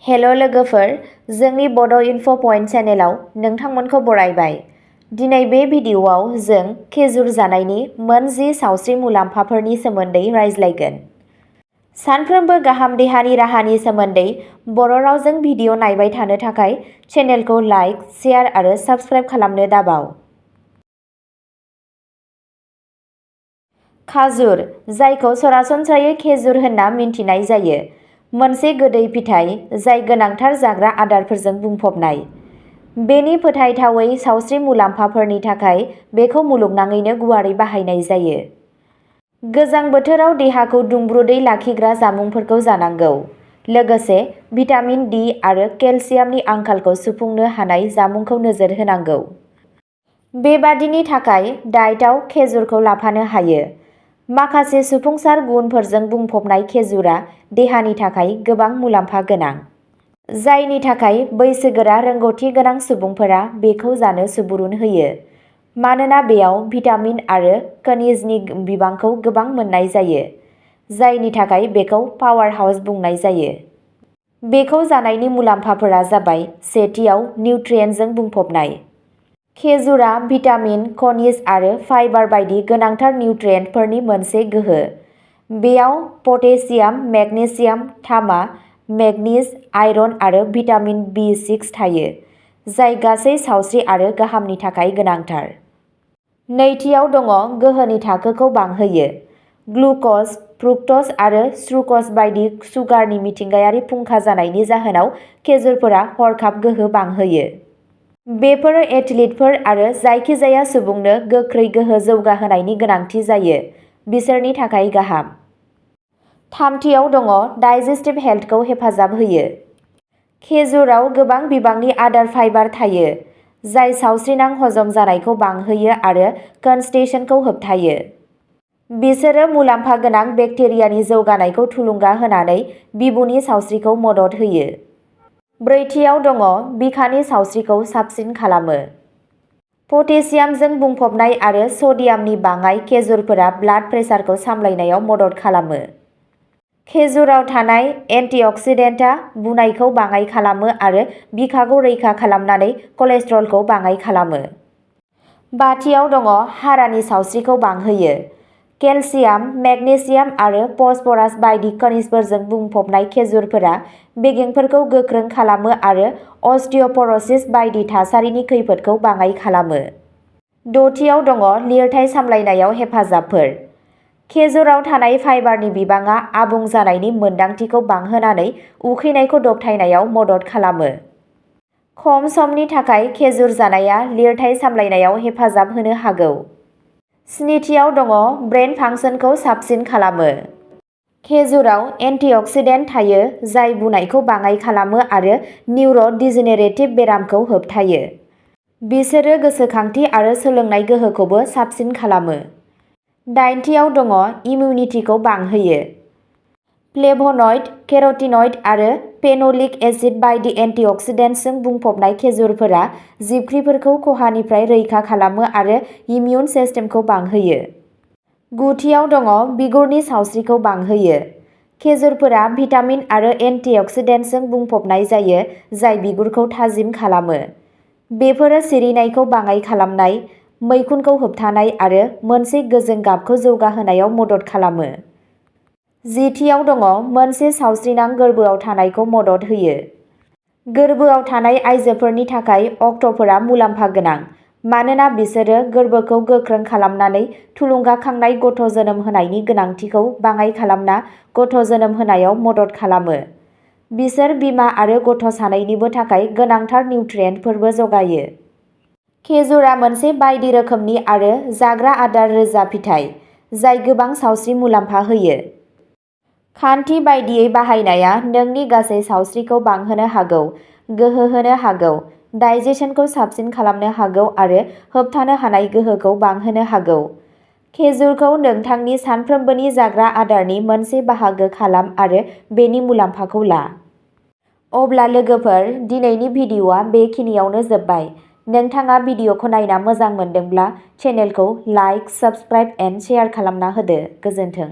हेल' लोगोफोर, जोंनि बड' इनफ' पइन्ट चेनेलाव नोंथांमोनखौ बरायबाय। दिनै बे भिडिअ'आव जों खेजुर जानायनि मोन 10 सावस्रि मुलाम्फाफोरनि सोमोन्दै रायज्लायगोन। सानफ्रोमबो गाहाम देहानि राहानि सोमोन्दै बर' रावजों भिडिअ' नायबाय थानो थाखाय चेनेलखौ लाइक, शेयार आरो साबस्क्राइब खालामनो दाबाव। खाजुर, जायखौ सरासनस्रायै खेजुर होनना मिन्थिनाय जायो, मोनसे गोदै फिथाइ जाय गोनांथार जाग्रा आदारफोरजों बुंफबनाय। बेनि फोथायथावै सावस्रि मुलाम्फाफोरनि थाखाय बेखौ मुलुगनाङैनो गुवारै बाहायनाय जायो। गोजां बोथोराव देहाखौ दुंब्रुदै लाखिग्रा जामुंफोरखौ जानांगौ, लोगोसे भिटामिन डि आरो केलसियामनि आंखालखौ सुफुंनो हानाय जामुंखौ नोजोर होनांगौ। बेबादिनि थाखाय डाइटआव खेजुरखौ लाफानो हायो। माखासे सुफुंसार गुनफोरजों बुंफबनाय खेजुरआ देहानि थाखाय गोबां मुलाम्फा गोनां, जायनि थाखाय बैसोगोरा रोंग'थि गोनां सुबुंफोरा बेखौ जानो सुबुरुन होयो, मानोना बेयाव भिटामिन आरो खनिजनि बिबांखौ गोबां मोननाय जायो, जायनि थाखाय बेखौ पावार हाउस बुंनाय जायो। बेखौ जानायनि मुलाम्फाफोरा जाबाय सेथियाव निउट्रियेन्टजों बुंफबनाय। खेजुरआ भिटामिन, खनिज आरो फाइबार बायदि गोनांथार निउट्रियेन्टफोरनि मोनसे गोहो। बेयाव पटेसियाम, मेगनेसियाम, तामा, मेंगनिज, आयरन आरो भिटामिन बि6 थायो, जाय गासै सावस्रि आरो गाहामनि थाखाय गोनांथार। नैथियाव दङ गोहोनि थाखोखौ बांहोयो। ग्लुकज, फ्रुक्टज आरो सुक्र'ज बायदि सुगारनि मिथिंगायारि फुंखा जानायनि जाहोनाव खेजुरफोरा हरखाब गोहो बांहोयो। बेफोरो एथलीटफोर आरो जायखिजाया सुबुंनो गोख्रै गोहो जौगाहोनायनि गोनांथि जायो, बिसोरनि थाखाय गाहाम। थामथियाव दङ डाइजेस्टिभ हेल्थखौ हेफाजाब होयो। खेजुरआव गोबां बिबांनि आदार फाइबार थायो, जाय सावस्रिनां हजम जानायखौ बांहोयो आरो कनस्टिपेशनखौ होबथायो। बिसोरो मुलाम्फा गोनां बेक्टेरियानि जौगानायखौ थुलुंगा होनानै बिबुनि सावस्रिखौ मदद होयो। ब्रैथियाव दङ बिखानि सावस्रिखौ साबसिन खालामो। पटेसियामजों बुंफबनाय आरो सडियामनि बाङाइ खेजुरफोरा ब्लाड प्रेसारखौ सामलायनायाव मदद खालामो। खेजुराव थानाय एन्टिअक्सिडेन्टआ बुनायखौ बाङाइ खालामो आरो बिखाखौ रैखा खालामनानै कलेस्ट्रलखौ बाङाइ खालामो। बाथियाव दङ हारानि सावस्रिखौ बांहोयो। केलसियाम, मेगनेसियाम आरो फस्फरास बायदि खनिजफोरजों बुंफबनाय खेजुरफोरा बेगेंफोरखौ गोख्रों खालामो आरो अस्टिय'प'रसिस बायदि थासारिनि खैफोदखौ बाङाइ खालामो। दथियाव दङ लिरथाइ सामलायनायाव हेफाजाबफोर। खेजुराव थानाय फाइबारनि बिबाङा आबुं जानायनि मोन्दांथिखौ बांहोनानै उखैनायखौ दबथायनायाव मदद खालामो। खम समनि थाखाय खेजुर जानाया लिरथाइ सामलायनायाव हेफाजाब होनो हागौ। स्निथियाव दङ ब्रेन फांसनखौ साबसिन खालामो। खेजुराव एन्टिअक्सिडेन्ट थायो जाय बुनायखौ बाङाइ खालामो आरो निउर'डिजेनेरेटिभ बेरामखौ होबथायो। बिसोरो गोसोखांथि आरो सोलोंनाय गोहोखौबो साबसिन खालामो। दाइनथियाव दङ इमिउनिटिखौ बांहोयो। फ्लेभ'नयड, केर'टिनयड आरो फेनोलिक एसिड बायदि एन्टिअक्सिडेन्ट्सजों बुंफबनाय खेजुरफोरा जिबख्रिफोरखौ खहानिफ्राय रैखा खालामो आरो इमिउन सिस्टेमखौ बांहोयो। गुथियाव दङ बिगुरनि सावस्रिखौ बांहोयो। खेजुरफोरा भिटामिन आरो एन्टिअक्सिडेन्ट्सजों बुंफबनाय जायो जाय बिगुरखौ थाजिम खालामो। बेफोरो सिरिनायखौ बाङाइ खालामनाय, मैखुनखौ होबथानाय आरो मोनसे गोजों गाबखौ जौगाहोनायाव मदद खालामो। जिथियाव दङ मोनसे सावस्रिनां गोर्बोआव थानायखौ मदद होयो। गोर्बोआव थानाय आइजोफोरनि थाखाय अक्ट'फोरा मुलाम्फा गोनां, मानोना बिसोरो गोर्बोखौ गोख्रों खालामनानै थुलुंगाखांनाय गथ' जोनोम होनायनि गोनांथिखौ बाङाइ खालामना गथ' जोनोम होनायाव मदद खालामो। बिसोर बिमा आरो गथ' सानैनिबो थाखाय गोनांथार निउट्रियेन्टफोरबो जगायो। खेजुरआ मोनसे बायदि रोखोमनि आरो जाग्रा आदार रोजा फिथाइ, जाय गोबां सावस्रि मुलाम्फा होयो। खान्थि बायदियै बाहायनाया नोंनि गासै सावस्रिखौ बांहोनो हागौ, गोहो होनो हागौ, डाइजेशनखौ साबसिन खालामनो हागौ आरो होबथानो हानाय गोहोखौ बांहोनो हागौ। खेजुरखौ नोंथांनि सानफ्रोमबोनि जाग्रा आदारनि मोनसे बाहागो खालाम आरो बेनि मुलाम्फाखौ ला। अब्ला लोगोफोर, दिनैनि भिडिअ'आ बेखिनियावनो जोबबाय। नोंथाङा भिडिअ'खौ नायना मोजां मोनदोंब्ला चेनेलखौ लाइक, साबस्क्राइब एन्ड शेयार खालामना होदो। गोजोन्थों।